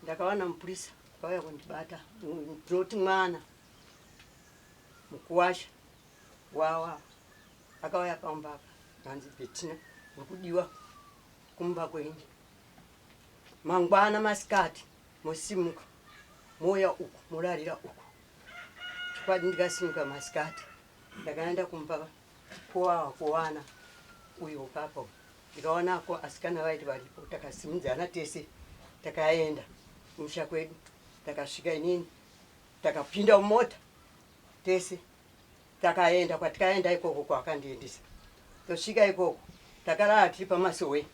Ndakawana mupurisa akauya kundibata, ndinoti mwana mukuwasha wawa akauya pamba apa hanzi Betina uri kudiwa kumba kwenyu mangwana masikati mosimuka mouya uku morarira uku. Chokwadi ndikasimuka masikati ndakaenda kumba kowawa kowana uyo papa uyu ndikaonako asikana vaiti varipo takasimudzana tese takaenda kumusha kwedu takasvika inini takapinda mumota tese takaenda kwatikaenda ikoko kwakandiendesa tosvika ikoko takarara tiri pamasowe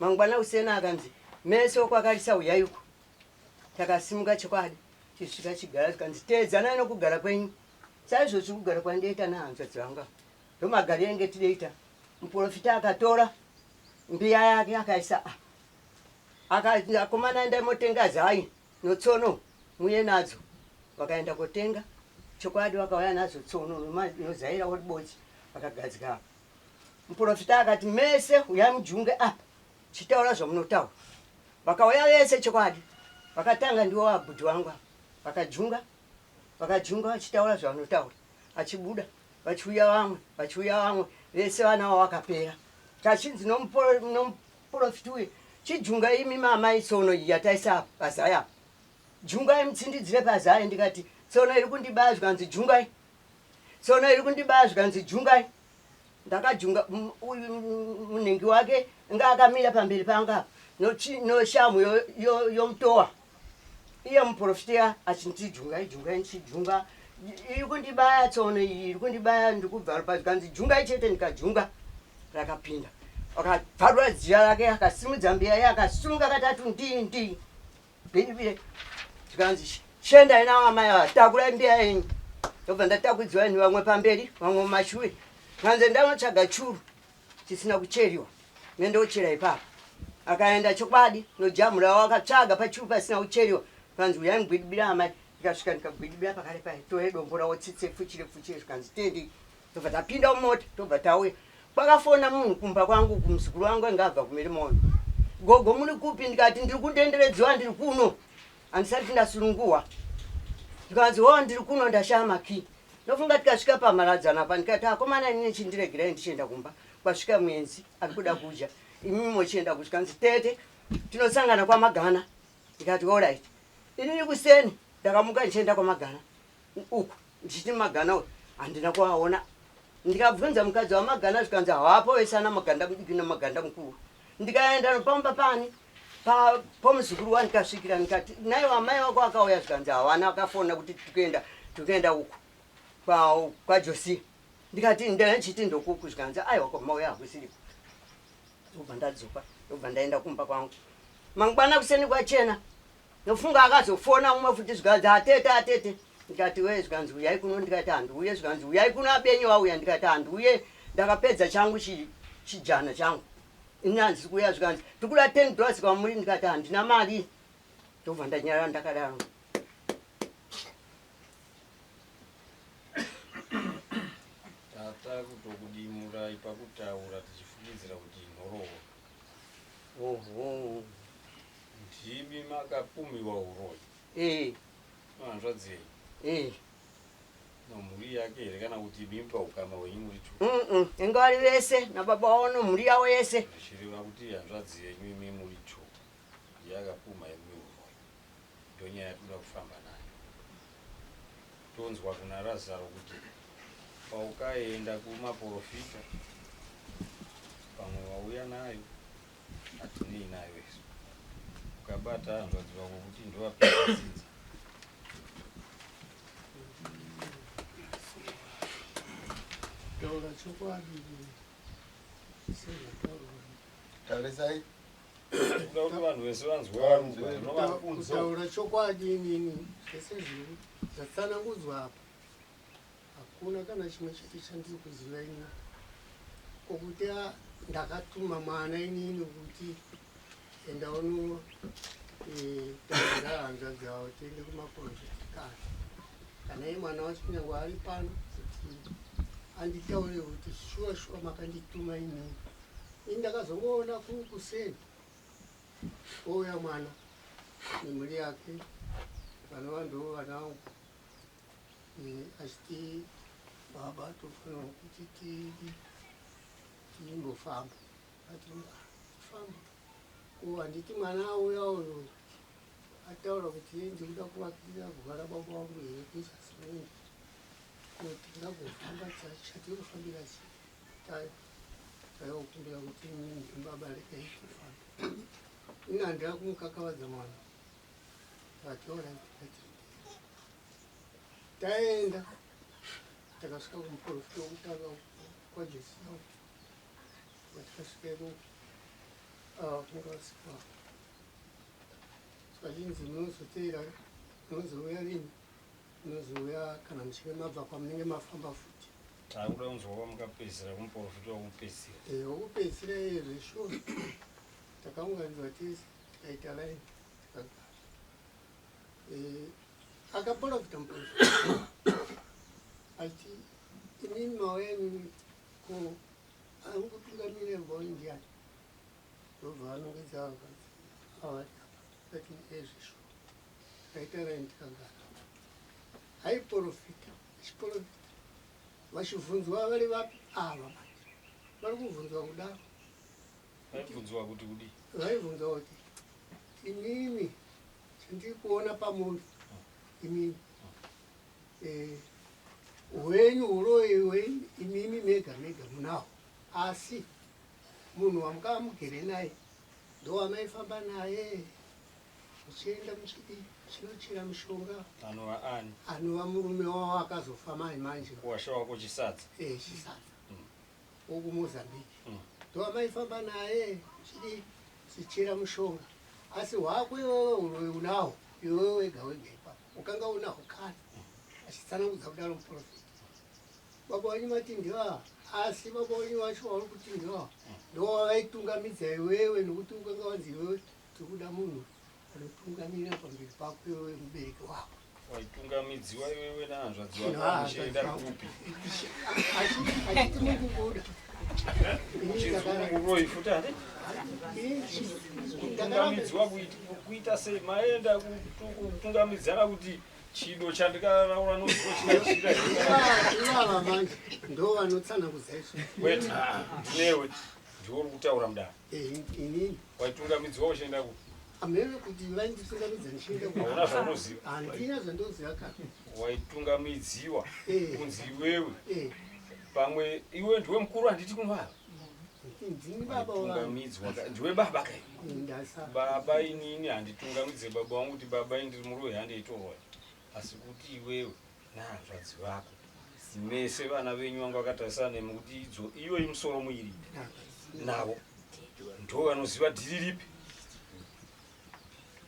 mangwana kusena akanzi mese okwakarisa uyai uko takasimuka chokwadi chisvika chigara zvikanzi teedzanai nokugara kwenyu saizvozvi kugara kwandiita nehanzvadzi vanga ndomagariro enge tidoita Muprofita akatora mbiya yake akaisa apa. Akati akomana endai motenga zai notsono muye nadzo. Vakaenda kotenga chokwadi vakauya nadzo tsono nozai ravo ribodzi vakagadzika apa. Muprofita akati mese huyai mujunge apa chitaura zvamunotaura. Vakauya vese chokwadi vakatanga ndiwo abhudhi wangu apa vakajunga vakajunga vachitaura zvavanotaura achibuda vachiuya vamwe vachiuya vamwe vese vana vavo vakapera tachinzi nomuprofiti uye chijunga imi mamai tsono iyi yataisa apa pazai apa jungai mutsindidzire pazai ndikati tsono iri kundibaya zvikanzi jungai tsono iri kundibaya zvikanzi jungai ndakajunga uyu munhengi wake nga akamira pamberi panga apa noshamhu yomutowa iye muprofita achinti jungai jungai ndichijunga iri kundibaya tsono iyi iri kundibaya ndikubva pa zvikanzi jungai chete ndikajunga rakapinda akabvarura ziya rake akasimudza mbiya iye akasunga katatu ndii ndii bhiribire zvikanzi chiendai navo amai ava takurai mbiya yenyu ndobva ndatakudziwa ini vamwe pamberi vamwe mumashure kanzi ndanotsvaga churu chisina kucheriwa nendochera ipapo akaenda chokwadi nojamura wakatsvaga pachuru pasina kucheriwa kanzi uyai mugwidibira amai ndikasvika ndikagwidibira pakare paye tore dombo rawo tsitse pfuchire pfuchire zvikanzi tendi tobva tapinda mumota tobva tauya kwakafona munhu kumba kwangu kumuzukuru wangu ainge abva kumirimono gogo muri kupi ndikati ndiri kundenderedziwa ndiri kuno handisati ndasununguhwa ndikanzi ho ndiri kuno ndashaya makii ndofunga tikasvika pamharadzano apa ndikati akomana inini chindiregerai ndichienda kumba kwasvika muenzi ari kuda kudya imimi mochienda kusvika nzi tete tinosangana kwamagana ndikati orit inini kuseni ndakamuka ndichienda kwamagana uku ndichiti magana uyu handina kuaona ndikabvunza mukadzi wamagana zvikanzi havapo vese ana maganda mudiki namaganda mukuru ndikaenda nopamba pani pomuzukuru wandikasvikira ndikati naye wamai wako akauya zvikanzi hawana akafona kuti tikuenda tikuenda uku kwajosia ndikati ndachiti ndokuku zvikanzi aiwa kwamauya hakusiriko ndobva ndadzoka ndobva ndaenda kumba kwangu mangwana kuseni kwachena Ndofunga akazofona umwe futi zvikanzi atete atete ndikati wee zvikanzi uyai kuno ndikati handiuye zvikanzi uyai kuno abenyu vauya ndikati handiuye ndakapedza changu chijana changu ini handisi kuuya zvikanzi tikuda 10 dollars kwamuri ndikati handina mari ndobva ndanyarara ndakadaro. Tata kutokudimurai pakutaura tichifungidzira kuti inhoroondo. Oho. Ndimi makapumiwa uroyi. Eh. Hanzvadzi yenyu. Eh. Nomhuri yake here kana kuti imi paukama hwenyu muri two? Inga vari vese nababa wavo nomhuri yavo yese. Zvichireva kuti hanzvadzi yenyu imi muri two ndiye akapuma imi uroyi. Ndonyaya yatinoda kufamba nayo. Tonzwa kuna Razaro kuti paukaenda kumaporofita pamwe wauya nayo hatinei nayo isu. Ukabata hanzvadzi vako kuti ndovapedza dzinza. Taura chokwadi sezvataurwa. Tarisai. Kuda kuti vanhu vese vanzwe varugwa ndinovakunze. Kutaura chokwadi inini zvese zviri zvatsanangudzwa apa hakuna kana chimwe chete chandiri kuziva ini kokuti ah, ndakatuma mwana inini kuti enda uno eh, taura hanzvadzi avo tiende kumaprojekti kana kana iye mwana wacho kunyange ari pano kuti anditaure kuti shuwa shuwa makandituma inini ini ndakazongoona kuseni ouya mwana Nemhuri yake vanova ndo vana vangu achiti baba tofanirwa kuti timbofamba. Ati famba ko, handiti mwana auya uyu ataura kuti ndikuda kuvakira guva rababa vangu here kuisa simende, ko tingagofamba chatiri kufambira chii? Taiwakumbira kuti baba regai tifambe. Ini handina kumukakavadza mwana. Takati tikati taenda, takasvika kumuprofita wokutanga kwaJosiya. Vatikasvika ikoko kunga vasika vachinzi munozoteera, munozouya rini? Munozouya kana muchinge mabva kwamunenge mafamba futi. Takuda kunzwa kwamukapedzisira kumuprofita wokupedzisira. Wokupedzisira iye zveshuwa takaunganidzwa tese, tikaita laini, tikagara. Akaprofita muprofita achiti imimi mauya imimi, ko ari kutungamirira mboni ndiani? Ndobva anongedza vakadzi avari apa, tikati ezveshuwa. Tikaita laini, tikagara. Aiprofita achiprofita, vachibvunzwa vari vapi ava manje vari kubvunzwa kudaro. Vaibvunzwa kuti kudii? Vaibvunzwa kuti imimi chandiri kuona pamuri imimi hwenyu uroyi hwenyu imimi mega mega munaho, asi munhu wamukava mugere naye ndowamaifamba naye muchienda muchidi muchinochera mishonga. Anova ani? Anova murume wavo akazofa mai manje. Kuwasha wako Chisadza. Chisadza wokuMozambique. Ndowamaifamba naye muchidi chichera mushonga, asi hwako iwewe uroyi unaho iwewe wega wega ipapo ukanga unaho kare. Achitsanangudza kudaro muprofita, baba wenyu mati ndiva, asi baba wenyu vacho vauri kuti ndiva ndowavaitungamidza iwewe, nokuti ukanga wanzi iwewe tiri kuda munhu anotungamira pamberi pako iwewe mubereki wako. Waitungamidziwa iwewe nahanzvadzi wako muchienda kupi? Achiti mukubuda. Uchinzwa uroyi futi handi kutungamidziwa kuita sei? Maenda kutungamidzana kuti chido chandikaraura nozivo chingachira. Ivava manje ndo vanotsanangudza izvo. Kwete, ndinewe, ndiwe uri kutaura mudaro. Inini. Waitungamidziwa uchienda kupi? Amene kuti vainditungamidza ndichienda. Hauna zvaunoziva? Handina zvandoziva kana. Waitungamidziwa kunzi iwewe pamwe iwe ndiwe mukuru, handiti kunvava? Ndini baba wavanhu. Tungamidzwa ndiwe baba kai? Ndasa. Baba, inini handitungamidzwe baba vangu kuti baba ini ndiri muroyi, handeitorwa, asi kuti iwewe nahanzvadzi vako mese vana venyu vanga vakatarisana nemi kuti idzo iyoyi musoro muiri navo ndo vanoziva dhiri ripi.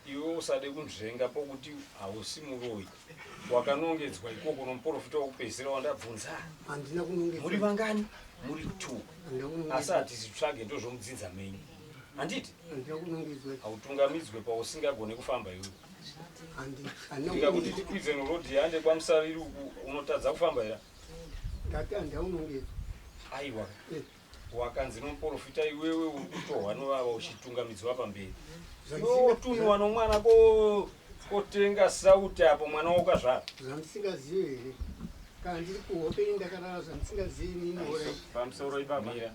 Iwe usade kunzvenga pokuti hausi muroyi, wakanongedzwa ikoko nomuprofita wokupedzisira wandabvunza. Handina kunongedza. Muri vangani? Muri two. Handina kunongedza. Asi hatizitsvage, ndozvomudzinza menyu, handiti? Handina kunongedzwa. Hautungamidzwe pausingagone kufamba iwe. Handina Ndikakuti kunongedzwa. tikwidze norodhi yande kwamusariri uku, unotadza kufamba here? Ndati handina kunongedzwa. Aiwa, wakanzi nomuprofita iwewe uri kutohwa novava uchitungamidzwa pamberi, otumiwa nomwana kotenga sauti apo mwana wakazvara. Zvandisingazivi here? Kana ndiri kuhope ini ndakarara, zvandisingazivi inini orai. Pamusoro ipapa. Mira,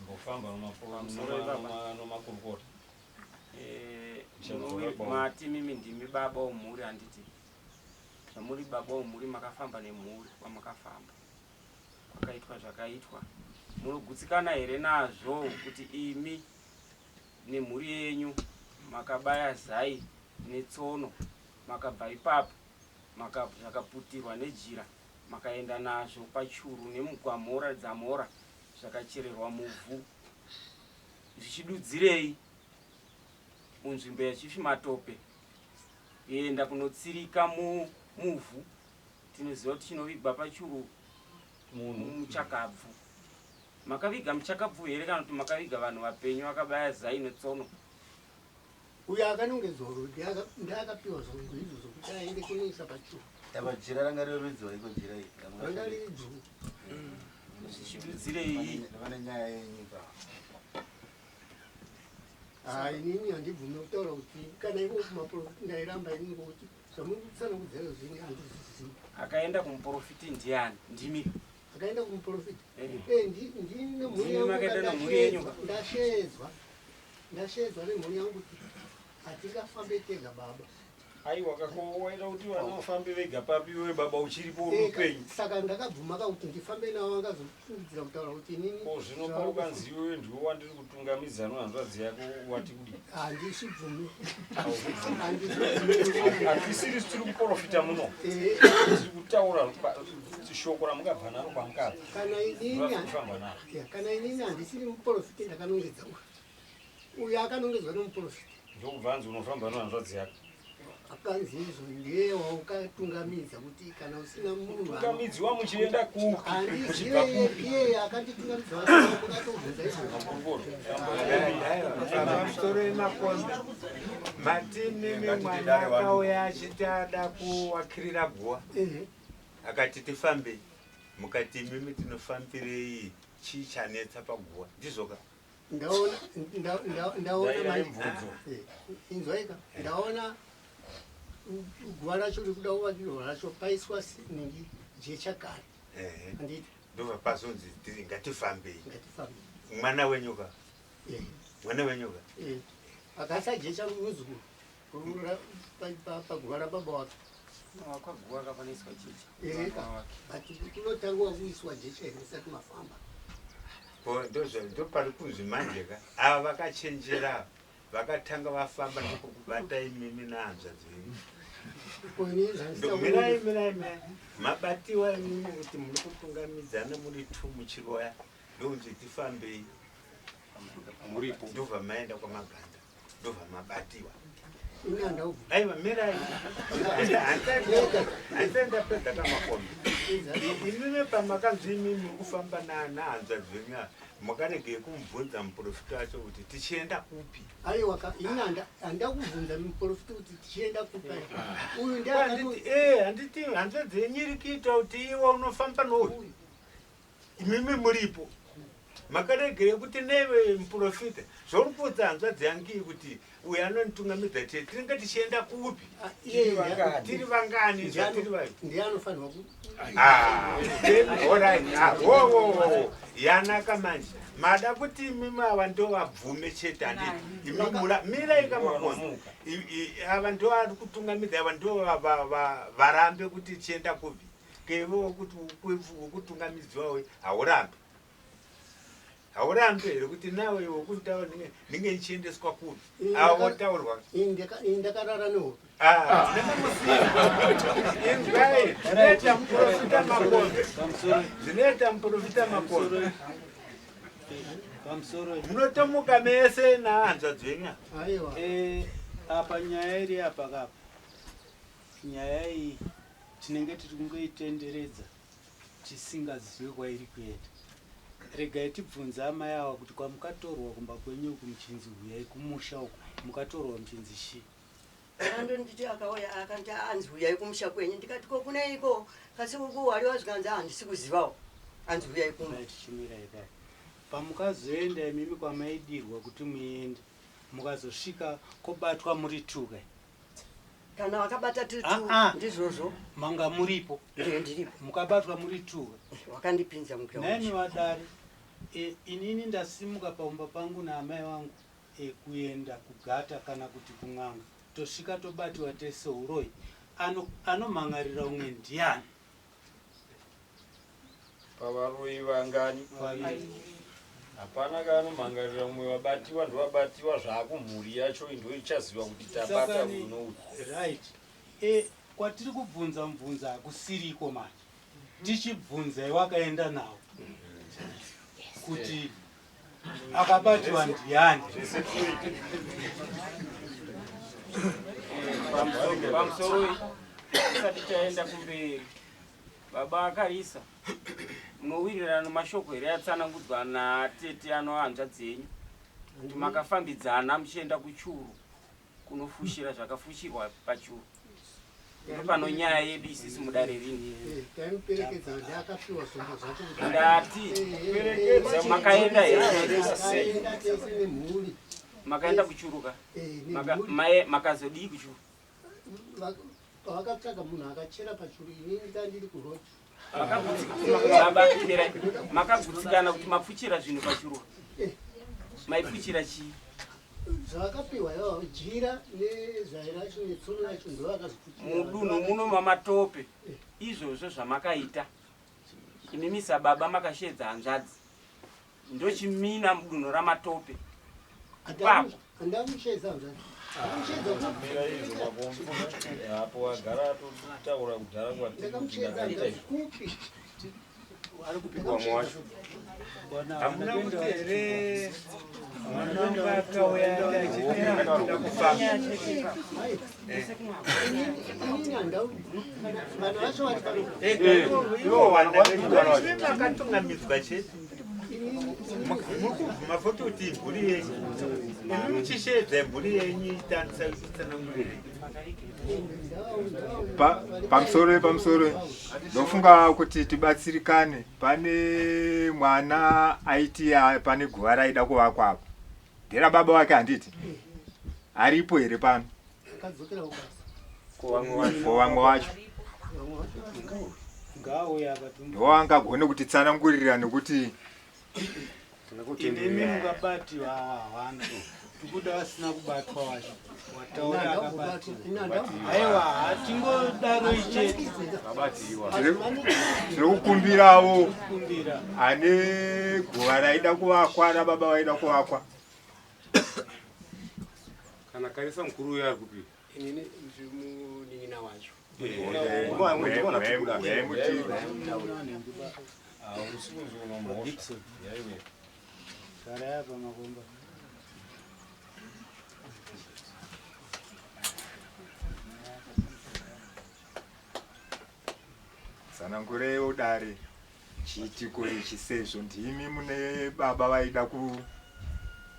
mbofamba. Pamusoro ipapa. Nomakurukota. Mati mimi ndimi baba womhuri, handiti? Zvamuri baba womhuri, makafamba nemhuri kwamakafamba, kwakaitwa zvakaitwa, munogutsikana here nazvo kuti imi nemhuri yenyu makabaya zai netsono, makabva ipapo zvakaputirwa nejira, makaenda nazvo pachuru nemugwamhora dzamhora, zvakachererwa muvhu, zvichidudzirei munzvimbo yaChief Matope, enda kunotsirika muvhu? Tinoziva kuti chinovigwa pachuru munhu. Muchakabvu. Makaviga muchakabvu here kana kuti makaviga vanhu vapenyu vakabaya zai netsono? Uyo akanongedzwa uro ndiakapiwa zvangu izvo zvokuti aende kunoisa pachuru. Apa jira ranga riri rudzi waiko jira iri? Ranga riri dzvuku. Zvichidudzirei? Vane nyaya yenyu pa. Ah, inini handibvume kutaura kuti kana ivo kumaprofiti ndairamba inini ngokuti zvamuri kutsanangudzira zvini handizvizivi. Akaenda kumuprofiti ndiani? Ndimi. Akaenda kumuprofiti? Eh. Eh, ndini nemhuri Ndimi yangu. makaenda nemhuri yenyu ka? Ndasheedzwa. Ndasheedzwa nemhuri yangu kuti hatingafambe tega baba. Aiwa kako waida kuti vanofambe vega papi iwe baba uchiripo uri Eh, mupenyu. Saka ndakabvuma ka kuti ndifambe navo vangazofungidzira kutaura kuti inini. Ko zvino paukanzi iwewe ndiwe wandiri kutungamidza nohanzvadzi yako wati kudii? Handisibvumi. Hatisiri tiri kuprofita muno. Eh. Tiri kutaura shoko ramungabva naro kwamukadzi. Kana inini Kufamba naro. Ya, kana inini handisiri muprofiti ndakanongedza uyu. Uyu akanongedzwa nomuprofiti. Ndokubva anzi unofamba nohanzvadzi yako. Akanzi izvo ndiye waukatungamidza kuti kana usina munhu Tungamidziwa muchienda kupi? Muchibva Handizive kupi? iye akanditungamidza mukatobvunza izvozvo. Pamusoro emakombe matinimi mwana akauya achiti ada kuwakirira guwa akati tifambei mukati imimi tinofambirei chii chanetsa paguwa ndizvoka Ndaona ndaona Ndaira mai- mibvunzo. Eh, inzwaika ndaona guva racho rikuda kuvakirwa racho paiswa ningi jecha kare. Ehe. Handiti. Ndobva pazonzi tiri ngatifambei. Ngatifambei. Mwana wenyuka. Eh. Mwana wenyuka. Eh, akaisa jecha muzukuru paguva rababa wake. Wakaguwa kapanoiswa jecha. Eh, but kunotangwa kuiswa jecha here musati mafamba? Ko ndopari kunzi manje ka ava vakachenjera ava vakatanga vafamba ndokukubata imimi nahanzvadzi venyu. Ko ini zvandisina Mirai kuona- mirai mirai mabatiwa imimi kuti muri kutungamidzana muri tu muchiroya ndokunzi tifambei muripo ndobva maenda kwamaganda ndobva mabatiwa. Ini handaubvuma. Aiwa mirai handisati ndapedza kamakombe. Imimi pamakanzi imimi muri kufamba nahanzvadzi venyu ava makaregei kumubvunza muprofita wacho kuti tichienda kupi? Aiwa ka ini handa kubvunza muprofiti kuti tichienda kupi. Uyu ndiye Handiti eh, handiti hanzvadzi yenyu iri kuita kuti iwe unofamba nouyu imimi muripo makaregere kuti neve muprofita zvauri kuudza hanzvadzi yangu iyi kuti uyu anonitungamidza tinenge tichienda kupi? Tiri vangani zvatiri vavi? Ndiye anofanirwa ku Ah, then, alright, ah, wo, wo, wo, wo. Yanaka manje mada kuti imimi ava ndovabvume chete handiti imi mura mirai kamakono ava ndo ari kutungamidza ava ndo varambe kuti tichienda kupi kevo wekuti wekutungamidziwa haurambi haurambi here kuti nawe wekutaura ndinge ndichiendeswa kupi ava votaurwa. Ini ndakarara nehope. Ah, inzwai zvinoita muprofita makombe zvinoita muprofita makombe Pamusoro. Munotomuka mese nahanzvadzi venyu ava. Aiwa. Eh, apa nyaya iri apa kapa nyaya iyi tinenge tiri kungoitenderedza tisingazivi kwairi kuenda. Regai tibvunze amai ava kuti kwamukatorwa kumba kwenyu uku muchinzi huyai kumusha uku mukatorwa muchinzi chii? Akandonditi akauya akandi anzi huyai kumusha kwenyu ndikati ko kuneiko kasi uku wariwa zvikanzi handisi kuzivawo anzi huyai kumba. Tichimira ipapo pamukazoenda imimi kwamaidirwa kuti muende mukazosvika kobatwa muri tuka. Kana vakabata tiri Ah, tu ah. ndizvozvo. Manga muripo? Ndiye ndiripo. Mukabatwa muri tuka? Wakandipinza muground. Nani vadare e, inini ndasimuka paumba pangu naamai vangu e, kuenda kugata kana kuti kun'anga tosvika tobatiwa tese uroyi anomhan'arira umwe ndiani? Pavaroyi vangani? Vaviri. Hapana kanomhangarira umwe vabatiwa ndovabatiwa zvaakumhuri yacho ndo ichaziva kuti tabata uno. Right e, kwatiri kubvunza mubvunza hakusiriko manje tichibvunza iwakaenda nawo kuti akabatiwa ndiani. Pamusoro tisati taenda kumberi baba akarisa munowirirana nemashoko here atsanangudzwa natete ano hanzvadzi yenyu kuti makafambidzana muchienda kuchuru kunofushira zvakafushirwa pachuru ndo pano nyaya yedu isisi mudare rini? Eh, taimuperekedza ndiakapiwa zvombo zvacho Ndati, Eh, eh, makaenda here? Takaenda tese nemhuri. Makaenda kuchuruka? Eh, Maka- nemhuri. Makazodii kuchuru? Pavakatsvaga munhu akachera pachuru, inini ndandiri kuroti. Baba, mirai. Makagutsikana kuti mapfuchira zvinhu pachuruka? Maipfuchira chii? Zvavakapiwa ivavo, jira nezai racho netsono racho, ndovakazopfuchira. Mudunhu muno maMatope, izvozvo zvamakaita imimi sababa, makashedza hanzvadzi, ndochimina mudunhu raMatope ipapo. Andamushedza hanzvadzi, ndamushedza. Mira izvo makombo apo wagara atotaura kudhara kwatiri kuti Ndakamushedza ndakaita hanzvadzi izvo. kupi? Ari kupikwa vamwe wacho. Hamuna kuti here mwana wangu akauya achida kufamba? Inini handau, vanhu vacho vari pano. Imi makatungamidzwa chete, muri kubvuma futi kuti imhuri yenyu. Imi muchisheedza imhuri yenyu, itsanangurire. Pamusoro, pamusoro, ndofunga kuti tibatsirikane. Pane mwana aiti pane guva raida kuvakwa apo, nderababa wake, handiti? Aripo here pano? Akadzokera kubasa. Ko vamwe wacho? Vamwe vacho variko. Ngaauya apa. Ndowangagone kutitsanangurira nekuti Inimi mungabatiwa hawana, tikuda vasina kubatwa wacho wataura akabatiwa. Aiwa, hatingodaro ichete. Tiri kukumbirawo Kumbira. ane guva raida kuvakwa rababa vaida kuvakwa. Kana karisa mukuru uyo ari kupi? Inini ndiri munin'ina wacho. Hausi kunzi unomhosva yaiwe. Garai apa, Makomba. Tsanangureiwo dare chiitiko ichi, sezvo ndimi mune baba vaida ku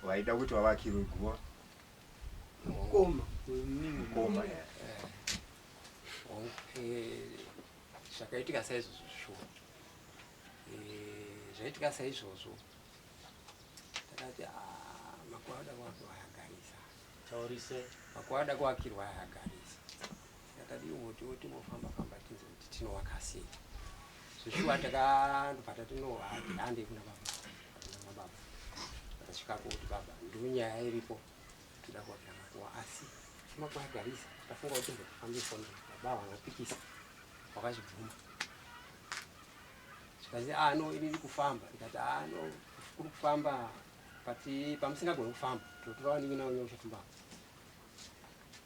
vaida kuti vavakirwe guva. Mukoma. Mukoma. Hongu, zvakaitika saizvozvo shuwa. Zvaitika saizvozvo, takati, "Ah, makuva ada kuakirwa ayagarisa." Taurise. Makuva ada kuakirwa ayagarisa, saka tadiwo timbofamba famba tinze kuti tinovaka sei. Zveshuwa takandobva tatino handei kuna baba, kuna mababa. Tasvikako kuti, "Baba, ndonyaya iripo, toda kuakira makuva, asi makuva agarisa, tafunga kuti timbofambisa." Baba vanopikisa, wakazvibvuma. Zvikanzi, "Ah, no, inini kufamba." Ndikati, "Ah, no, kuri kufamba pati pamusingagoni kufamba, totora vanin'ina wenyu uchafamba.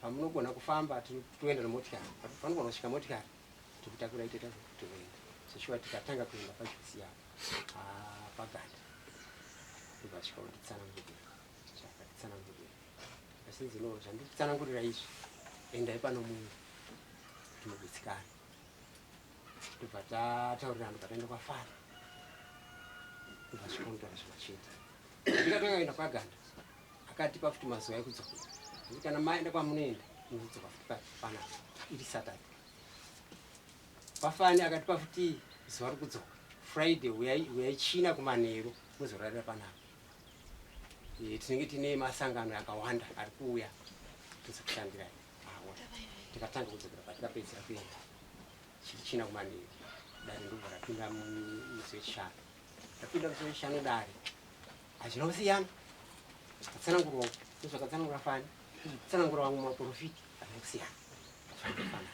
Pamunogona kufamba toenda nemotikari, panogona kusvika motikari tikutakura itoita toenda." Zveshuwa tikatanga kuenda pajusi yapo paganda, ndobva kutitsanangurira zvakatitsanangurira. Asinzi, "No, zvandikutsanangurira izvi, endai pano mumwe kuti mugutsikane." Ndobva tataurirana, ndobva taenda kwafana, ndobva svika kunotaura zvimachete. Ndikatanga kuenda kwaganda, akatipa futi mazuva ekudzokera. Asi kana maenda kwamunoenda, munodzoka futi panapa iri Saturday. Pafani akatipa futi zuva rokudzoka, Friday, uyai, uyai China kumanheru, muzorarira panapa. Tinenge tine masangano akawanda ari kuuya, tozokushandirai. Awa, tikatanga kudzokera patikapedzera kuenda chiri China kumanheru. Dare ndobva rapinda musi weChishanu. Rapinda musi weChishanu dare, hazvina kusiyana zvakatsanangurwa uku nezvakatsanangura fani, tsanangura vamwe maprofiti, hazvina kusiyana, zvakafanana.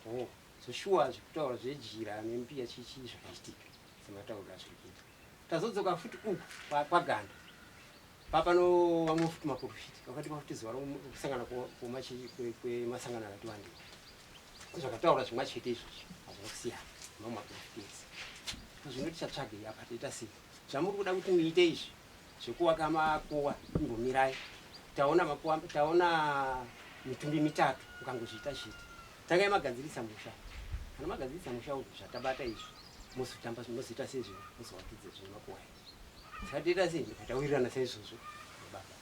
O zvoshuwa zvekutaura zvejira nembiya chichi zvakaitika sematauriro azviri kuita. Tazodzoka futi uku kwaganda papano vamwe futi maprofiti vakatipa futi zuva rokusangana kwemasangano akati wandei. Zvakataura zvimwe chete izvozvo, hazvina kusiyana mamwe maprofiti ese. Zvino tichatsvagei apa? Toita sei? Zvamuri kuda kuti muite izvi zvekuwaka makuwa, imbomirai. Taona makuwa, taona mitumbi mitatu, mukangozviita chete. Tangai magadzirisa musha. Kana magadzirisa musha uyu, zvatabata izvi, mozotamba, mozoita seizvo, mozowakidza zvinhu makuwa aya. Saka toita sei? Ndikatawirirana saizvozvo baba,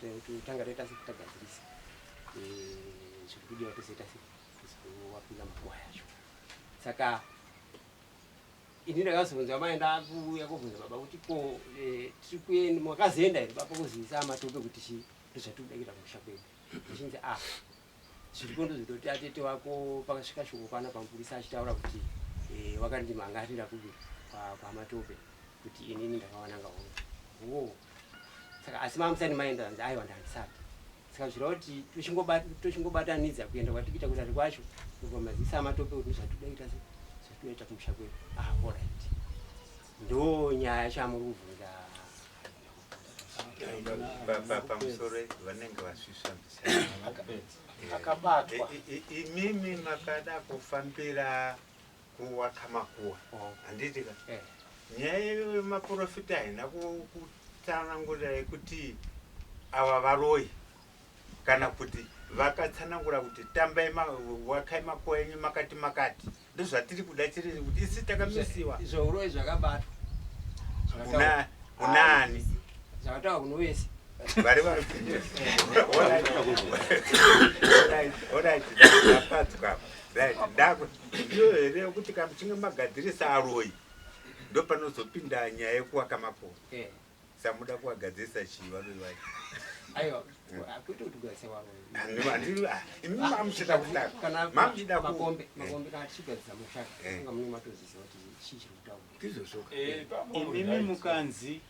totanga toita sei, tagadzirisa zviri kudiwa, tozoita sei, tozowapinda makuwa yacho. Saka Ini ndakazonzwa mai ndakuuya kobvunza baba kuti ko eh, tiri kuenda makazoenda here baba kuzivisa amatope kuti chii ndozvatiri kuda kuita kumusha kwedu ndichinzi ah zviriko ndozvitoti atete wako pakasvika shoko pana pamupurisa achitaura kuti eh, wakandimangarira kupi kwamatope kuti inini ndakawananga hono wo saka asi mamusati maenda anzi aiwa ndandisati saka zvireva kuti tochingobatanidza kuenda kwatikuita kudari kwacho kubva mazisa amatope kuti ndozvatikuda kuita se zvatinoita kumusha kwedu ah alright ndo nyaya chamuri kubvunza pamusoro vanenge vasvisva Akabatwa. Imimi makada kufambira kuwaka makuwa Oh. handiti ka Eh. nyaya yemaprofita haina kutsanangurira kuti ava varoyi kana kuti vakatsanangura kuti tambai wakai makuwa enyu makati makati ndozvatiri kuda chiri kuti isi takamisiwa zveuroyi zvakabatwa kunaani zvakataurwa kuno vese vari vaoraitapadzwa right ndako ndiyo here yekuti kana muchinge magadzirisa aroyi ndopanozopinda nyaya yekuwaka makuwa Eh. samuda kuwagadzirisa chii varoyi vacho aiwa kwete kuti kugadzirisa varoyi imi mamuchida kutaka kana mamuchida ku makombe makombe kana tichigadzirisa musha Eh. kunga mune matoziziva kuti chii chiri kutaurwa ndizvozvo Imimi mukanzi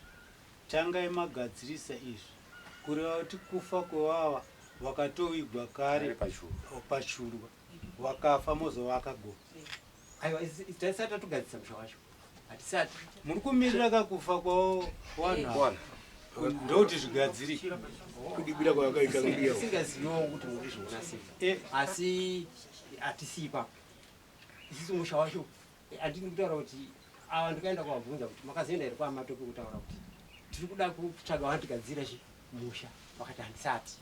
tangai magadzirisa izvi kureva kuti kufa kwevava wakatowigwa kare pachurwa wakafa mozovaka goma aiwa tisati tatogadzirisa musha wacho hatisati muri kumirira kakufa kwavo vanhu ava ndokuti zvigadzirike Kudibira kwavakaita mbuya. tisingaziviwo kuti muri kuzviona sei Eh. asi hatisi ipapo isusu musha wacho handini kutaura kuti ava ndikaenda kuvabvunza kuti makazoenda here kwamatope kutaura kuti tiri kuda kutsvaga vanhu chi musha vakati handisati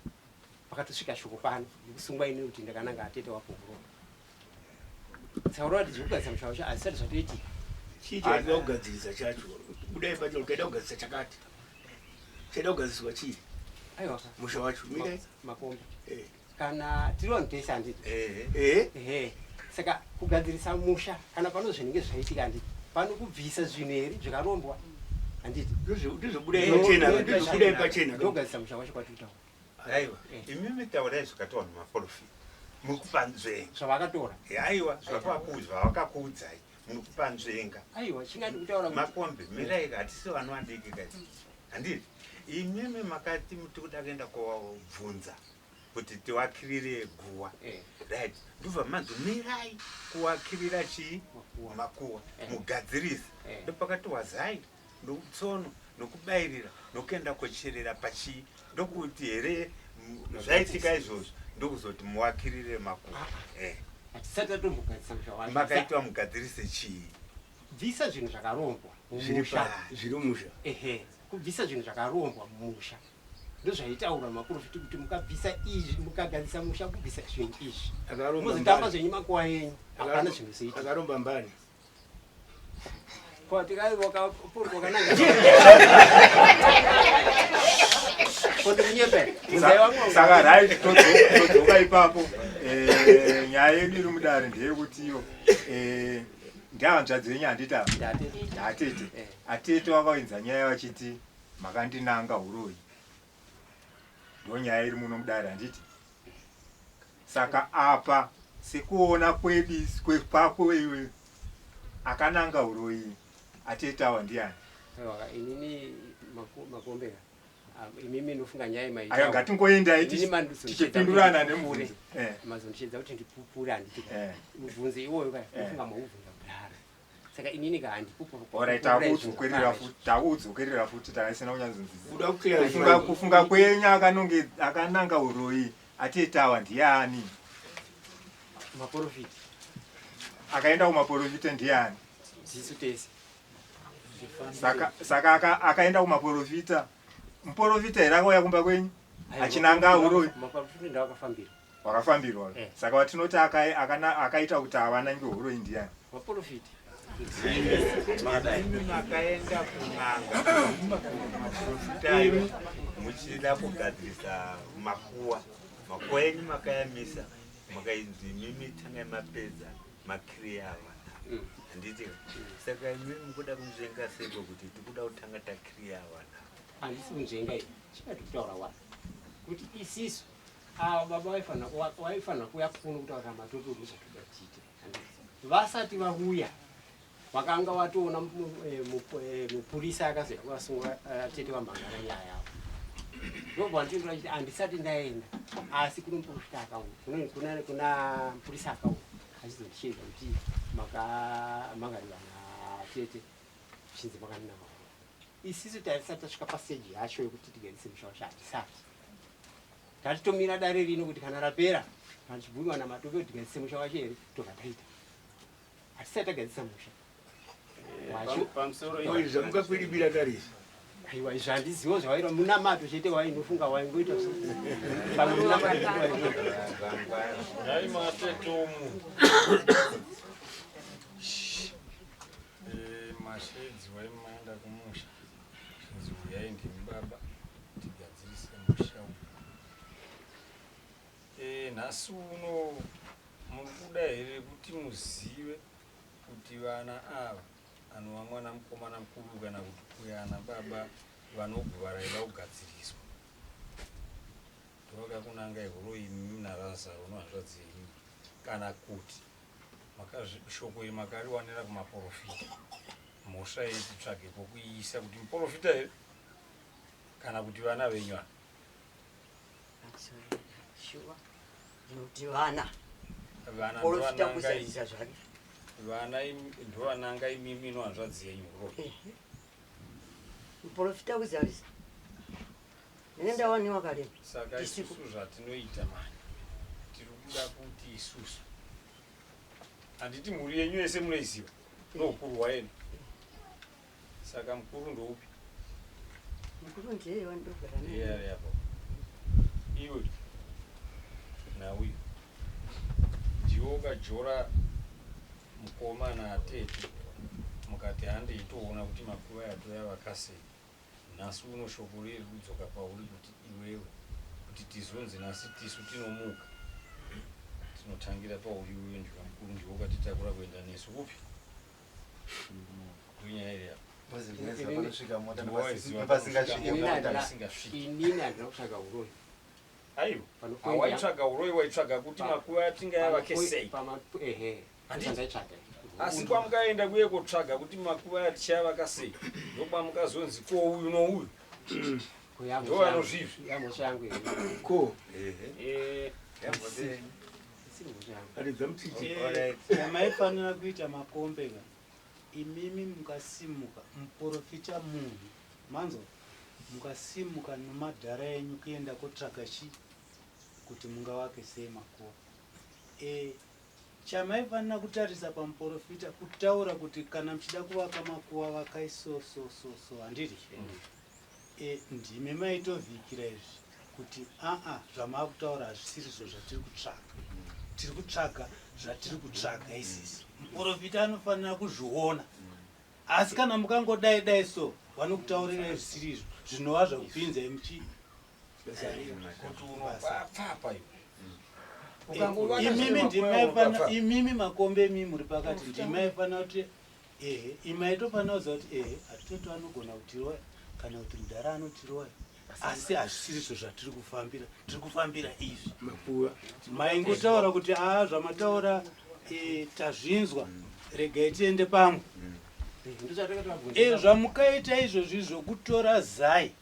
pakatosvika shoko pano ndikusungwa ini kuti ndakananga atete wapongorora saka unoona kuti zvekugadzisa musha wacho hazvisati zvatoitika Chii chaida kugadzirisa chacho? Budai pacho ukaida kugadzirisa chakati. Chaida kugadziriswa chii? aiwa Musha wacho. Mirai. makombe Eh. kana tiri vanhu tese handiti Eh. ehe saka kugadzirisa musha kana pano zvinenge zvaitika handiti pano kubvisa zvinhu here zvakarombwa handiti Ndizvobudai pachena. Ndizvobudai pachena. ndogadzirisa musha wacho kwatiri kutaura aiwa imimi taurai zvakataurwa nemaprofita muri kupa nzvenga zvavakatora aiwa zvavakakuudzai muri kupa nzvenga aiwa chingadi kutaura kuti makombe mirai hatisi vanhu vadiki kati handiti imimi makati tikuda kuenda kobvunza kuti tiwakirire guwa Eh. right ndobva manzi mirai kuwakirira chii makuwa Eh. mugadzirise Eh. ndopakati wazai nokutsono nokubayirira nokuenda kocherera pachii ndokuti here zvaitika izvozvo ndokuzoti muwakirire makuwa Eh. hatisati tatombogadzirisa musha wacho makaitwa mugadzirise chii bvisa zvinhu zvakarombwa Zviri mumusha pa zviri mumusha. ehe kubvisa zvinhu zvakarombwa mumusha ndozvaitaura maprofiti kuti mukabvisa izvi mukagadzisa musha kubvisa zvinhu izvi Akaromba muzotamba mbani. zvenyu makuwa enyu hapana zvinhu zvoitika Akaromba mbani. Saka right todzoka ipapo Eh, nyaya yedu iri mudare ndeyekuti iyo eh, ndehanzvadzi yenyu handiti ava atete atete wakainza nyaya vachiti makandinanga uroyi ndo nyaya iri muno mudare handiti saka apa sekuona kwedu kwako iwe akananga uroyi atete awa ndiani inini makombera imimi nofunga nyaya maita- Aya, ngatingoendai Inini mandizondichedza tichipindurana kuti nemubvunzo. ndipupure. Eh. Mazondichedza kuti ndipupure handiti Eh. mubvunzo iwoyo kaya Eh. nofunga maubvunza kudhara saka inini ka handipupure Alright, takudzokerera futi takudzokerera futi takaisina kunyanzonzwisisa. Kuda kuclear Kufunga kufunga kwenyu akanonge akananga uroyi atete awa ndiani? Maprofiti. Akaenda kumaprofita ndiani? Zisu tese. Saka saka akaenda kumaprofita. Muprofita here akauya kumba kwenyu? Achinanga uroyi. Maprofita ndawakafambira. Wakafambirwa. Eh. Saka watinoti akaita kuti avanange uroyi ndiani? Maprofita. Imi makaenda kun'anga maprofita muchida kugadzirisa makuwa makuwa enyu makayamisa makainzi imimi tangai mapedza makiriya vana Handiti saka imi mukuda kunzvenga seiko kuti tikuda kutanga takiriya vana? Handisi kunzvenga ini, chingati kutaura wani kuti isisu ava baba vaifanira kuuya kuno kutaura matoto ndozvatoda tiite. Vasati vauya vakanga vatoona mupurisa akazouya kuvasunga tete vamhangara nyaya yavo. Ndobva ndinotora chiti handisati ndaenda, asi kuno muprofita akauya, kuna mupurisa akauya achizondisheedza kuti makamangariwa natete zvichinzi makanina maoko. Isisu taisati tasvika paseji yacho yekuti tigarise musha wacho, hatisati tatitomira dare rino kuti kana rapera kana tichibvumiwa namatope kuti tigarise musha wacho here, tobva taita. Hatisati tagadzisa musha wacho. Pamusoro. Oi, zvamukakwidibira kare izvi. Aiwa, izvi handizivo zvawaira munamato chete wainofunga waingoita pamwe munamato chete waingoita. Nhai matetomu. Mashedzi waimaenda kumusha chinzi uyai ndimi baba tigadzirise musha uyu. Nhasi uno muri kuda here kuti muzive kuti vana ava anova mwana mukomana mukuru kana kuti kuyana baba vanoguvara ida kugadziriswa ndovakakunanga ihoro imi naRazaro nohanzvadzi yenyu, kana kuti shoko iri makariwanira kumaprofita? Mhosva iyi titsvage pokuiisa kuti muprofita here kana kuti vana venyu ava? Shuwa ndinoti vana. Vana. Profita kuzarisa zvake. Vana ndovananga imimi nohanzvadzi yenyu huro. Muprofita kuzarisa ndinenge ndawaniwa karema. Saka Tisipo. isusu zvatinoita mani, tiri kuda kuti isusu, handiti mhuri yenyu yese munoiziva noukuru hwaenu, saka mukuru ndoupi? Mukuru ndiye wandogara naye. Ndiye ari apo, iwe nauyu ndiwo ukajora mukoma naatete mukati handeitoona kuti makuva yatoya vakasei. Nhasi uno shoko riri kudzoka pauri kuti iwewe, kuti tizonzi nhasi tisu tinomuka, tinotangira pauri iwewe. Ndiwe mukuru, ndiwe ukatitakura kuenda nesu kupi? Ndonyaya iri apa. Panosvika mota. Ndiwe waiziva. Nepasingasviki. Inini mota. Pasingasviki. Inini handina kutsvaga uroyi. Aiwa. Panopoint Hawaitsvaga uroyi, waitsvaga kuti makuva atingayavake sei. Ehe. Handiti? Chandaitsvaga. Asi kwamukaenda kuye kotsvaga kuti makuva atichayavaka sei, ndokwamukazonzi ko uyu nouyu ndovanozvizvi. Yamhosva yangu here? Ko Isiri mhosva yangu. aridza mutiti. Chamaifanira kuita makombe ka, imimi mukasimuka, muprofita munhu manzwa, mukasimuka nomadhara enyu kuenda kotsvaka chi kuti mungavake sei makuva. Chamaifanira kutarisa pamuprofita kutaura kuti kana muchida kuvaka makuva vakai so so so so, handiti? Ndimi maitovhikira izvi kuti aa zvamaakutaura hazvisirizvo zvatiri kutsvaka, tiri kutsvaga zvatiri kutsvaga isisi. Muprofita anofanira kuzviona, asi kana mukangodai dai so vanokutaurirai zvisiri izvo, zvinova zvakupinzai muchi Kuti unopapapa iwe. Imimi ndimaifanira, imimi makombe, imimi muri pakati, ndimaifanira kuti ehe, imaitofanira kuziva kuti ehe, hatitoti anogona kutiroya kana kuti mudhara anotiroya, asi hazvisirizvo zvatiri kufambira, tiri kufambira izvi. Makuva. Maingotaura kuti aa zvamataura, tazvinzwa, regai tiende pamwe. Zvamukaita izvozvi zvokutora zai,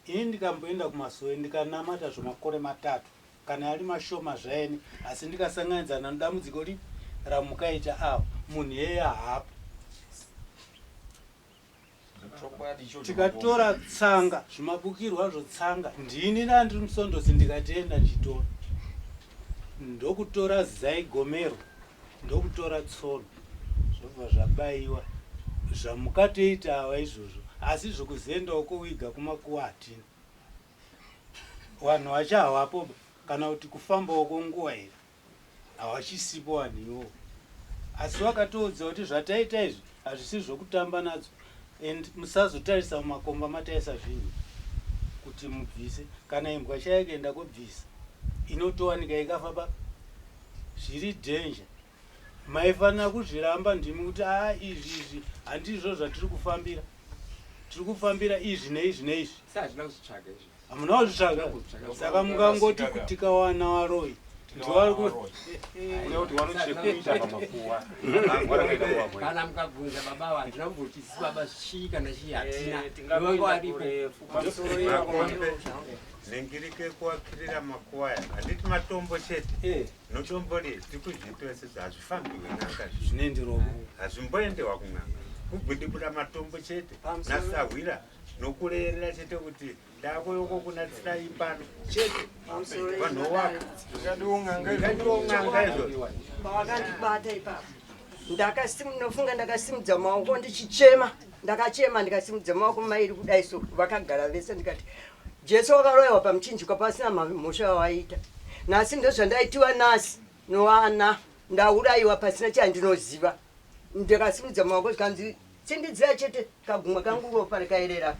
ini ndikamboenda kumasowe ndikanamata zvemakore 3 kana ari mashoma zvaeni, asi ndikasanganidzana nedambudziko ripi ramukaita avo, munhu yeye haapo. Chokwadi ichocho. Tikatora tsanga, zvimabukirwa zvotsanga, ndini ndandiri musondosi, ndikatienda ndichitora, ndokutora zai gomero, ndokutora tsono, zvobva zvabayiwa zvamukatoita ava izvozvo. Asi zvokuzoendawo kowiga kumakuva hatina, vanhu vacho havapo kana kuti kufambawo kwenguva here, havachisipo vanhu ivovo. Asi vakatoudza kuti zvataita izvi hazvisi zvokutamba nadzo, and musazotarisa mumakomba mataisa zvinhu kuti mubvise. Kana imbwa chaiyo ikaenda kobvisa inotowanika ikafa pa zviri danger. Maifanira kuzviramba ndimi kuti a izvi izvi handizvo zvatiri kufambira. Tiri kufambira izvi neizvi neizvi. Sazvina kuzvitsvaga izvi. Hamuna kuzvitsvaga. Saka mukangoti tikawana varoyi Kana mukabvunza baba ava handina kumboti isi baba chii kana chii hatina. Eh, tingakuenda Vanga varipo. kurefu pamusoro ipapo. Makombe nengirike kuakirira makuva aya handiti matombo chete notombo riri tikuzviitira sezvo hazvifambiwe n'anga zvinoenderwa hazvimboendewa kun'anga kugwidibura matombo chete nasahwira nokurerera chete kuti ndakoyoko kunatsirai pano chete vanhu waka Zvikadiwo n'anga zvikadiwo n'anga izvozvo Pavakandibata ipapo ndakasinofunga ndakasimudza maoko ndichichema ndakachema ndikasimudza maoko mairi kudai so vakagara vese ndikati Jesu wakaroyiwa pamuchinjikwa pasina mhosva yawaita nhasi ndozvandaitiwa nhasi noana ndaurayiwa pasina chandinoziva ndikasimudza maoko zvikanzi tsindidzira chete kagumwe kangu ropa rikaerera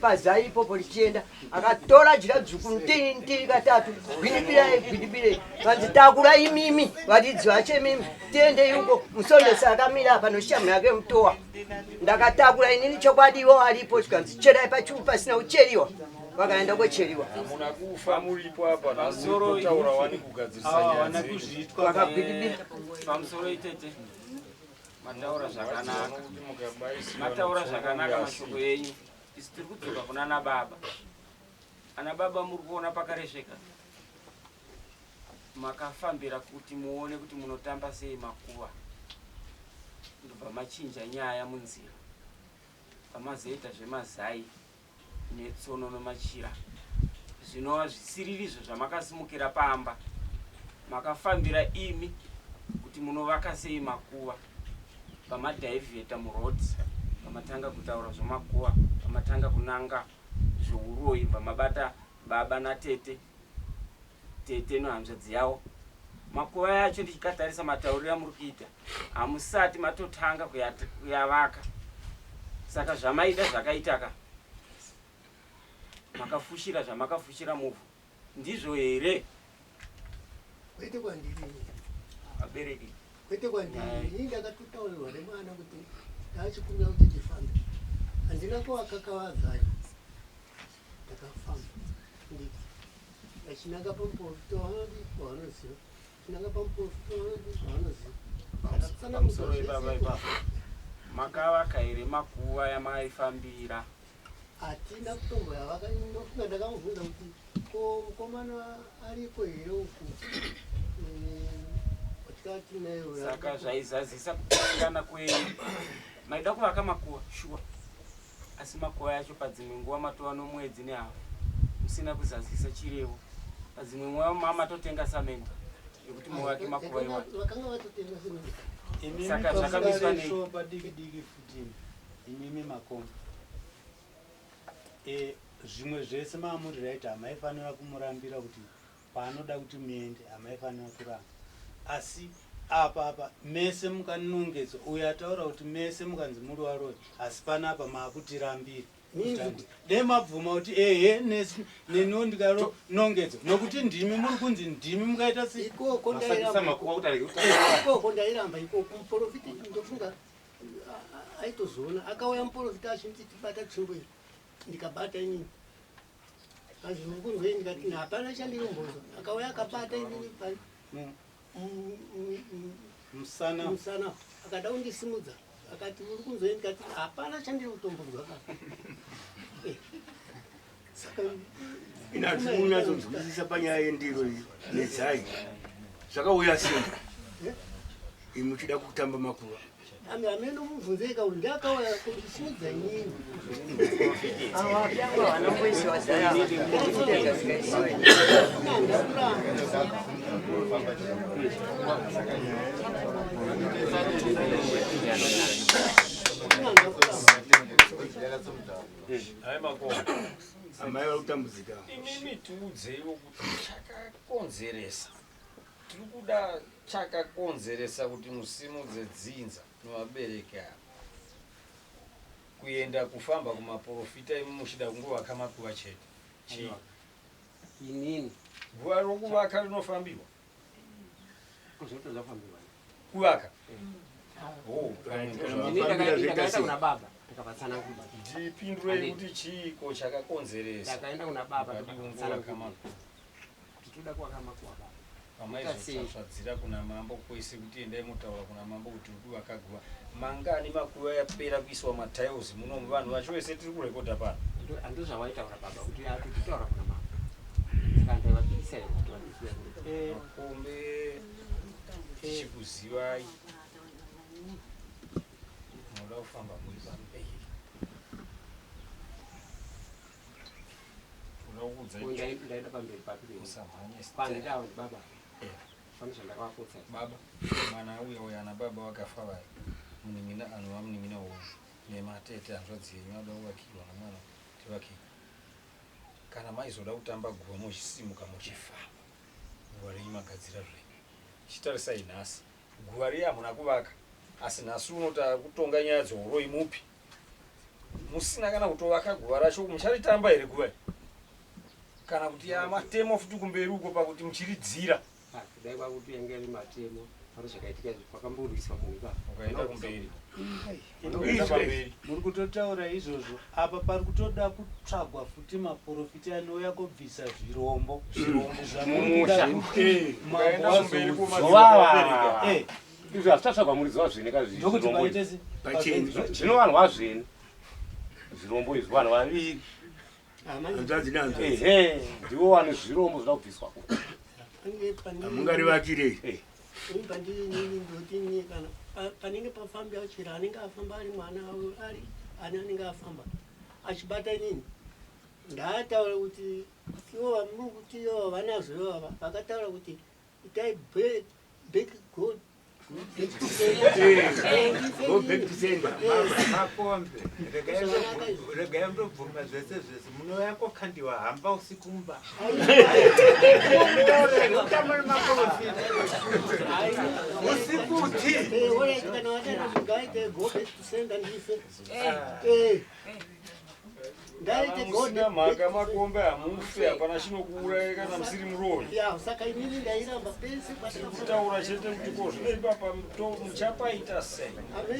pazai ipopo richienda akatora jira dzvuku ndii ndii katatu gwidibirei gwidibirei vanzi takura imimi varidzi vacho imimi tiendei uko musondesi akamira apa noshamhu yake mutowa ndakatakura inini chokwadi iwo aripo zvikanzi cherai pachuru pasina kucheriwa vakaenda kocheriwa Hamuna kufa muripo apa nhasi Pamusoro kutaura wani kugadzirisa Ava nyaya havana dzenyu. kuzviitwa Vakagwidibira. Pamusoro itete mataura zvakanaka. Kuti mukabaisiwa Mataura netsono zvakanaka uyasi. mashoko enyu. Isu tiri kudzoka kuna ana baba. Ana baba muri kuona pakaresveka. Makafambira kuti muone kuti munotamba sei makuva. Ndobva machinja nyaya munzira. Pamazoita zvemazai netsono nomachira. Zvinova zvisiririzvo zvamakasimukira pamba. Makafambira imi kuti munovaka sei makuva pamadhaivheta muroad pamatanga kutaura zvemakuva pamatanga kunanga zveuroyi pamabata baba natete tete nohanzvadzi yavo makuva yacho ndichikatarisa matauriro amuri kuita hamusati matotanga kuyavaka saka zvamaida zvakaitaka makafushira zvamakafushira muvhu ndizvo here Kwete kwandiri. Vabereki. Kwete kwandiri. Ini ndakatotaurirwa nemwana kuti ndachikumbira kuti ndifambe. Handina kuvakakavadzayo. Ndakafamba. Nditi. Ndachinanga pamuprofita wavanoti wavanoziva. Chinanga pamuprofita wavanoti wavanoziva. Ndakatsanangudza Pamusoro zvese ipapa ipapo makavaka here makuva yamaifambira? Hatina kutomboyavaka. Ndofunga ndakamubvunza kuti ko mukomana ariko here uku. Tikati naye Saka zvaizazisa kupokana kwenyu maida kuvaka makuva shuwa asi makuva yacho padzimwe nguva matova nomwedzi nehafu musina kuzazisa chirevo padzimwe nguva mamatotenga samende yekuti muvake makuva iwayo. Vakanga vatotenga semende. Imimi Saka zvakamiswa nei? pamudareso padiki diki futi imi. Imimi makomba. E, zvimwe zvese maamuri right hamaifanira kumurambira kuti paanoda kuti muende hamaifanira kuramba. Asi apa apa mese mukanongedzwa uyo ataura kuti mese mukanzi muri varoyi asi panapa makutirambira. Dai mabvuma kuti ehe neniwo ndikaronongedzwa nokuti ndimi muri kunzi ndimi mukaita sei Ikoko ndairamba ikoko ndairamba ikoko muprofita ndofunga aitozoona akauya muprofita achinditi bata tsvimbo iyi ndikabata inini anzi uri kunzwei ndikati hapana chandinombonzwa akauya akabata inini musana musana akada kundisimudza akati uri kunzwei ndikati hapana chandiri kutombonzwa ka saka Inatsi panyaya yendiro iyi nedzai zvakauya sei imi muchida kutamba makuva Ami amene mubvunzei kauri ndiakauya kundisimudza inini. Ava vyangu havana kumboisiwa zai ava. Ndikuita zvasikaisiwa. Hai makoma. Amai vari kutambudzika. Imimi tiudzeiwo kuti chakakonzeresa. Tiri kuda chakakonzeresa kuti musimudze dzinza nevabereki ava. Kuenda kufamba kumaporofita imi muchida kungovaka makuva chete. Chii? Inini. Guva rokuvaka rinofambiwa. Kuzoti zvafambiwa. Kuvaka. Ini ndakaenda kuna baba ndikavatsanangudza. Ndipindurei kuti chiiko chakakonzeresa. Ndakaenda kuna baba Mukadiungura ndikavatsanangudza kamakuva. kuti toda kuvaka makuva baba. Pamaizotsvatsvadzira kuna mambo kwese kuti endai motaura kuna mambo kuti uri kuvaka guva. Mangani makuva yapera kuiswa matiles munomu vanhu vacho vese tiri kurekodha pano. Andozvawaitaura baba kuti atotitaura kuna mambo. Saka ndaivapikisa here kuti vandiziva Eh. Makombe tichikuzivai munoda kufamba muri pamberi. Toda kukuudzai Ndaida pamberi papi. Musamhanye step. Pandidawo ndi baba. Eh. Pane zvandakavapotsa. Baba, mwana uya uya ana baba vakafa vaya. Munin'ina anova munin'ina uyu nematete hanzvadzi yenyu anoda kuvakirwa nomwana tivakei. Kana maizoda kutamba guva mochisimuka mochifamba. Guva renyu magadzira zvenyu. Chitarisai nhasi. Guva riya hamuna kuvaka. Asi nhasi uno takutonga nyaya dzouroyi mupi. Musina kana kutovaka guva racho mucharitamba here guva iri? Kana kuti yamatemo futi kumberi uko pakuti muchiridzira. Ah, Kudai kwakuti yange iri matemo pane zvakaitika izvi pakamborwiswa munhu ipapo. Ukaenda kumberi. Muri kutotaura izvozvo apa pari kutoda kutsvagwa futi maprofita anouya kobvisa zvirombo Mumusha. Mambo Zovava. Eh. Izvi hazvichatsvagwa muridzi wazvene ka zvi- Ndokuti zvirombo paite izvi. se- Pachena. Zvino vanhu vazvene. Zvirombo izvi vanhu vaviri. Hanzvadzi nehanzvadzi. Ehe, ndivo vane zvirombo zvinoda kubviswa. Hamungarivakirei. Pandinini ndotini kana panenge pafamba chero anenge afamba ari mwana ari ani anenge afamba achibata inini ndaataura kuti ivo vamuri kuti ivo vanazvo ivava vakataura kuti itai back go Go back to sender. Makombe, regai ndobvuma zvese zvese munouya kokandiwa hamba usiku mumba utamba nemaprofita usiku ti kana vataura kuti ngaite go back to sender ndife ngaite go Musina mhaka makombe hamufe hapana chinokuuraya kana musiri muroyi. ya saka inini ndairamba pese Kutaura chete kuti ko zvino ipapa muchapaita sei?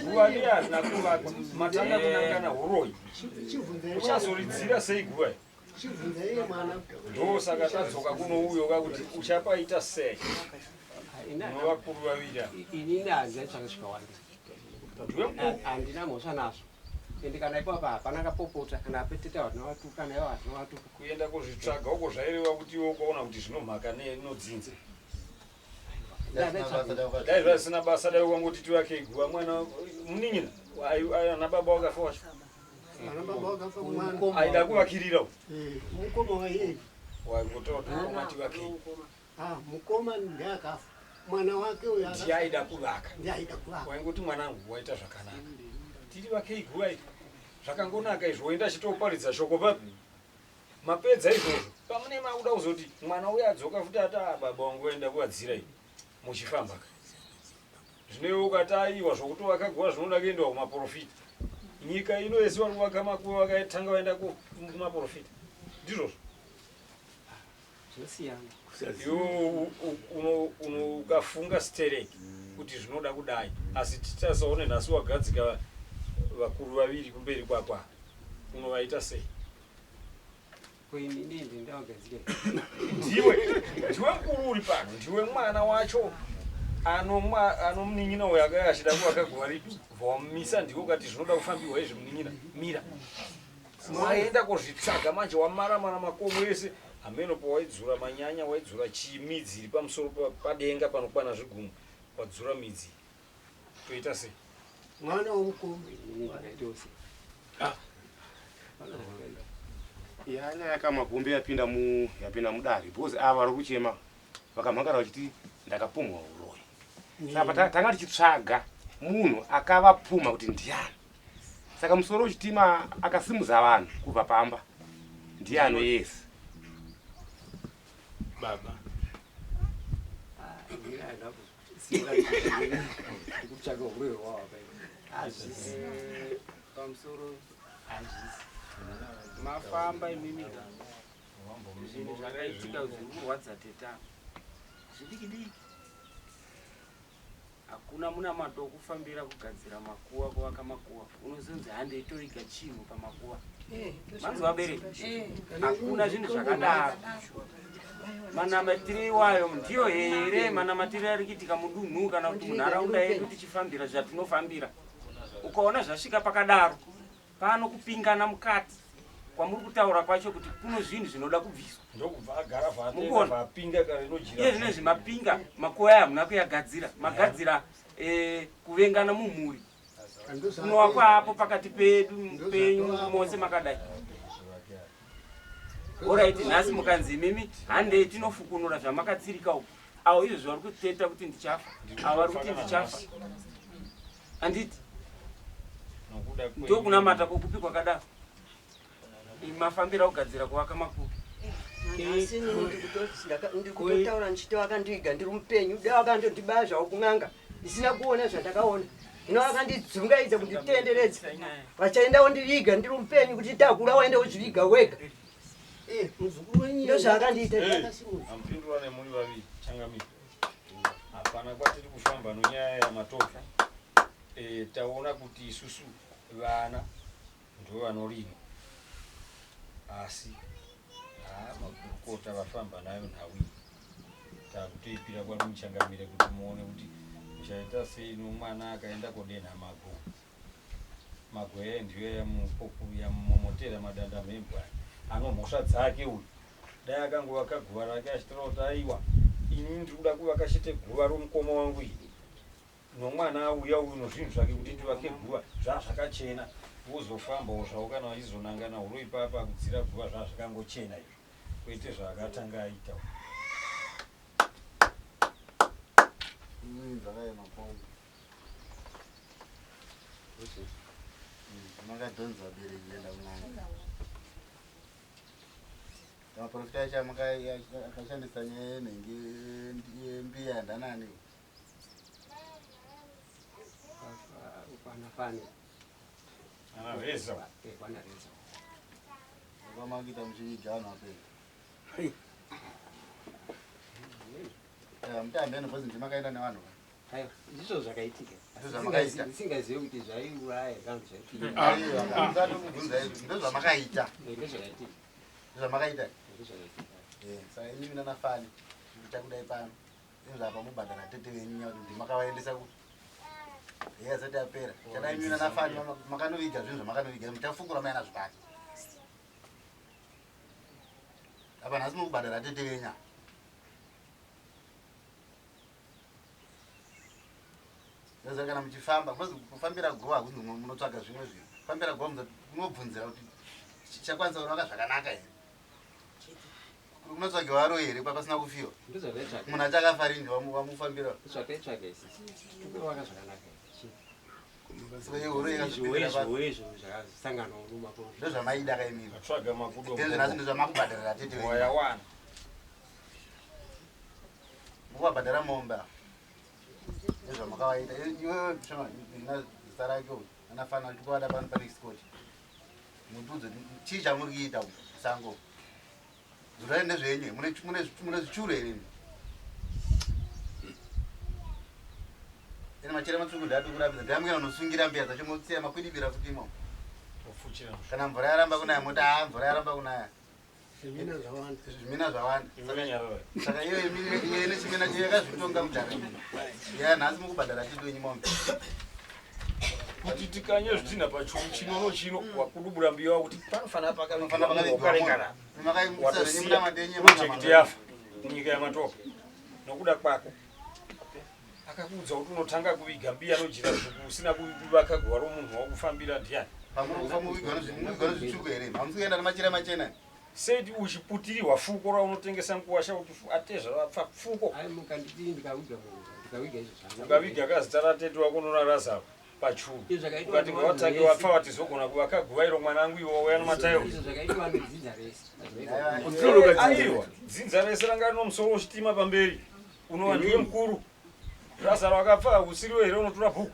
Guva riya harina kuvakwa matanga kunangana huroyi. Uchazoridzira sei guva iri? Chibvunza iye mwana Ndosaka tadzoka kuno uyo kakuti uchapaita sei? Novakuru vaviri ava. Inini handina tsvaka zvikawanda. Ndiwe mukuru. Handina mhosva nazvo. Ende kana ipapa hapana kapopota kana apeteta hatina watuka kana ivo hatina watuka. Kuenda kozvitsvaga uko zvaireva kuti iwe ukaona kuti zvinomhaka nenodzinza. Dai zvasina basa dai wangoti tivake guva mwana munin'ina ana baba wakafa wacho. Ana baba wakafa mwana. Aida kuvakirira uko. Eh, mukoma waiye Waingototi tivakei. Ah, mukoma ndiye akafa mwana wake uyo akafa. Ndiye aida kuvaka. Ndiye aida kuvaka. Waingoti mwanangu waita zvakanaka. Tiri vakei guva iri. Zvakangonaka izvo woenda achitoparidza shoko papi. Mapedza izvozvo. Pamune makuda kuzoti mwana uya adzoka futi ati "Ah, baba wangu waenda kuvadzira iyi. Muchifamba ka. Zvino iwe ukati aiwa zvokutovaka guva zvinoda kuendwa kumaprofita. Nyika ino yese vari kuvaka makuva vakatanga vaenda kumaprofita. Ndizvozvo. Zvinosiyana. Iwe ukafunga stereki kuti zvinoda kudai asi titasaone nhasi wagadzika vakuru vaviri kumberi kwako apa unovaita sei Ko inini ndindawagadzika. ndiwe ndiwe mukuru uri pano ndiwe mwana wacho ano munin'ina uyo akauya achida kuvaka guva ripi bva wamumisa ndiwe ukati zvinoda kufambiwa izvi munin'ina mira waenda kozvitsvaga manje wamaramara makomo ese hameno pawaidzura manyanya waidzura chii midzi iri pamusoro padenga panokwana zvigumwe wadzura midzi toita sei Mwana womukoma. Yanya yakamagombe yapinda mu yapinda mudare because ava vari kuchema vakamhangara vachiti ndakapumhwa uroyi. Saka tanga tichitsvaga munhu akavapumha kuti ndiani. Saka musoro wechitima akasimudza vanhu kubva pamba ndiani yese. Baba. Ndikutsvaga huroyi hwavo apa. Hazvisi. Pamusoro Hazvisi. Mafamba imimi zvinhu zvakaitika zviri kurwadza teta zvidiki diki. Hakuna munamato wokufambira kugadzira makuva kuvaka makuva unozonzi handei toviga chinhu pamakuva. Manzwa vabereki? Hakuna zvinhu zvakadaro. Manamatire iwayo ndiyo here manamatire ari kuitika mudunhu kana kuti munharaunda yedu tichifambira zvatinofambira. Ukaona zvasvika pakadaro pano kupingana mukati kwamuri kutaura kwacho kuti kuno zvinhu zvinoda kubviswa. Ndokubva agara vaatenda vapinga kare inojira. Iye zvino izvi mapinga makuva aya hamuna kuyagadzira. Magadzira eh, kuvengana mumhuri. Kunova kwapo pakati pedu penyu mose makadai. Orit nhasi mukanzi imimi handei tinofukunura zvamakatsirika uku. Avo izvo zvavari kuteta kuti ndichafa. Avo vari kuti ndichafa. Handiti? Ndokunamata kokupi kwakadaro? Mafambira kugadzira kuvaka makuva. Asi inini ndikutotaura ndichiti vakandiviga ndiri mupenyu dai vakandondibaya zvavo kun'anga ndisina kuona zvandakaona hino vakandidzungaidza kunditenderedza vachaenda vondiviga ndiri mupenyu kuti takura waenda wozviviga wega eh, muzukuru wenyu ndozvaakandiita amupindura nemuri vaviri changamire hapana kwatiri kufamba nonyaya yamatope eh, taona kuti isusu vana Ndovanorima asi haa makurukota vafamba nayo nhau iyi takutoipira kwamuri changamire kuti muone kuti muchaita sei nomwana akaenda kodenha mago mago aya ndiyo yamumomotera madanda mhembwe aya anomhosva dzake uyu dai akangovaka guva rake achitaura kuti aiwa ini ndiri kuda kuvaka chete guva romukoma wangu ini Nomwana auya uyu nozvinhu zvake kuti ndivake guva zvazvakachena vozofambawo zvavo kana vachizonangana huro ipapa kudzira guva zvazvakangochena izvo kwete zvaakatanga aita Makadhonza vabereki kuenda kun'anga. Maprofita acho akashandisa nyaya yenhenge yembiya ndanani? Kwana fani. Ana reza. Eh, kwana reza. Vamakuita muchiviga vanhu vapenyu. Eh, mutambe because ndimakaenda nevanhu. Aiwa, ndizvo zvakaitika. Ndizvo zvamakaita. Ndisingazive kuti zvaiuraya kana kuti zvaipinda. Aiwa, ndizvo ndozvamakaita. Eh, ndozvakaitika. Ndozvamakaita. Ndozvakaitika. Eh, saka imi nana fani ndichakudai pano. Izvo mubhadhara tete venyu nyaya kuti ndimakavaendesa ku iye asati apera chadai mimi nanafani makanoviga zvinhu zvamakanoviga muchafukura mai nazvo pano apa nhasi mukubhadhara tete venyu apa Ndoziva kana muchifamba because kufambira guva hakunzi munotsvaga zvimwe zvinhu kufambira guva munobvunzira kuti chakwanisa kunaka zvakanaka here Unotsvaga varoyi here pasina kufiwa? Munhu achakafa rini wamufambira? Zvataitsvaga isisi. Tukuvaka zvakanaka. Ndozvamaida kaimimi. Tsvaga makudo. Ndizvo nhasi ndozvamakubhadharira tete wenyu. Wayawana. Mukuvabhadhara mombe ava. Ndozvamakavaita. Iwewe shama ina zita rake uyu. Anafana tikuvada pano pane scotch. Mutiudze chii chamuri kuita musango. Zurai ndezvenyu mune mune mune zvichuru here imi? Ene machira matsvuku ndati kurapidza ndamukira unosungira mbiya dzacho motsiya makwidibira futi imo. Kana mvura yaramba kunaya moti haa mvura yaramba kunaya. Zvimina zvawanda. Zvimina zvawanda. Saka iyo iyo ine chimina chiyo yakazvitonga mudhara. Ya nhasi mukubhadhara tito yenyu mombe. Kuti tikanye zvidhina pachuru chino nochino wakudubura mbiya wakuti panofanira Panofanira pakakarengana. Watosiya project yafa munyika yamatope nokuda kwako. Akakuudza kuti unotanga kuviga mbiya nojira zvuku usina kuvaka guva romunhu wakufambira ndiani? Pamuri kufa muvigwa nezvitsvuku here? Hamusi kuenda nemachira machena? Said uchiputirirwa fuko raunotengesa mukuwasha kuti atezvara vapfa fuko. Ai mukanditi ndikaviga munhu ndikaviga izvo zvanga. Ukaviga kazita ratete wako unoona Lazaro pachuru. Izvo zvakaitwa Ukati nevanhu ngawatange vese. wapfa watizogona kuvaka guva iro mwanangu iwe wauya nematayo. Izvo zvakaitwa nedzinza rese. Aiwa, dzinza rese ranga rino musoro wechitima pamberi. Unova ndiwe mukuru. Razaro akapfa usiriwe here unotora bhuku?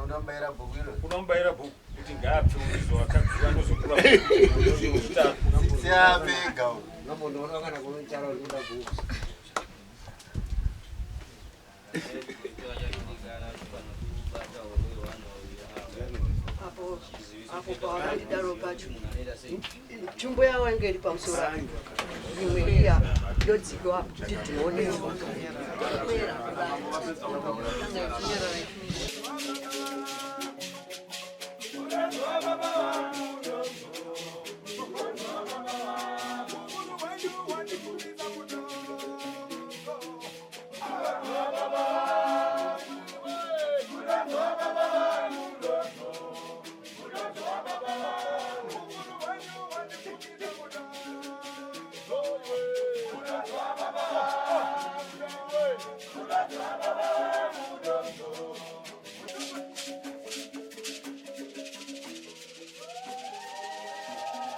Unomubayira bhuku iro. Unomubayira bhuku kuti ngaapfe uizwa akaguva ndozotora bhuku. Siapega. Unombondoona kana kunochara unoda bhuku. Apo pawakandidaro pacho tsvimbo yavo yange iri pamusoro apa, imwe iya yodzika apo kuti dhionekwa.